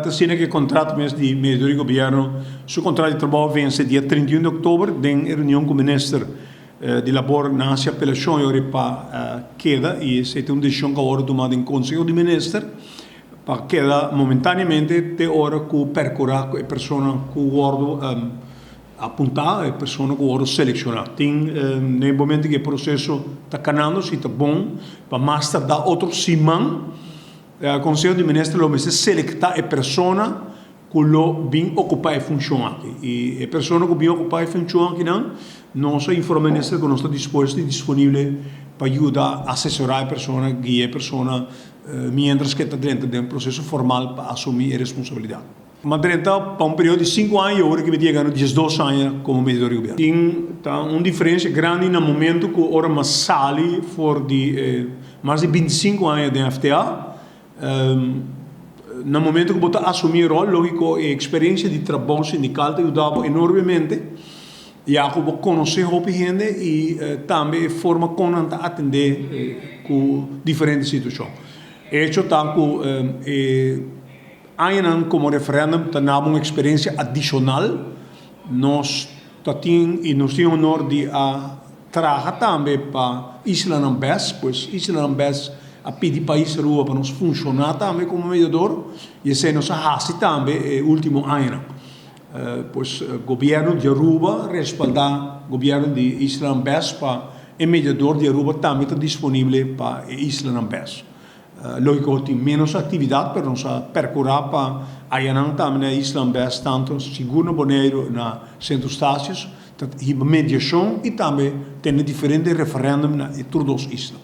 Ta asina ku e kontrato mes di mediador di gobièrnu, su kontrato di trabou a vense dia 31 di òktober. Den e reunion ku minister di labor nan hasi apelashon e ora pa keda i esei ta un desishon ku a wòrdu tumá den konseho di minister pa keda momentáneamente te ora ku pèrkurá ku e persona ku wòrdu apuntá, e persona ku wòrdu selekshoná. Tin na e momento ku e proseso ta kanando si ta bon pa mas tardá otro siman Konseho di Minister lo mester selektá e persona ku lo bin okupá e funshon aki. I e persona ku bin okupá e funshon akinan, nos a informá minister ku nos ta dispuesto i disponible pa yuda asesorá e persona, guia e persona miéntras ku e ta drenta den proseso formal pa asumí e responsabilidat. M'a drenta pa un periodo di sinku aña i awor aki mi ta yegando 12 aña komo mediador di gobièrnu. Tin ta un diferensia grandi na momento ku ora m'a sali for di e mas di 25 aña den FTA. Na momento ku bo ta asumí e ròl, lógiko e eksperensia di trabou sindikal ta yuda bo enormemente, ya ku bo konosé hopi hende i tambe e forma kon nan ta atendé ku diferente situashon. Echo ta ku e añanan komo referèndum ta naba un eksperensia adishonal. Nos ta tin i nos tin honor di a traha tambe pa islanan bes, pues islanan bes a pidi pais Aruba pa nos funshoná tambe komo mediador i esei nos a hasi tambe e último añanan. Pues gobièrnu di Aruba respaldá gobièrnu di islanan bes pa e mediador di Aruba tambe ta disponible pa e islanan bes. Lógiko tin ménos aktividat pero nos a perkurá pa ayanan tambe na islan bes tantu sigur na Boneiru na Sint Eustatius ta hiba mediashon i tambe tene diferente referèndum na e tur dos isla.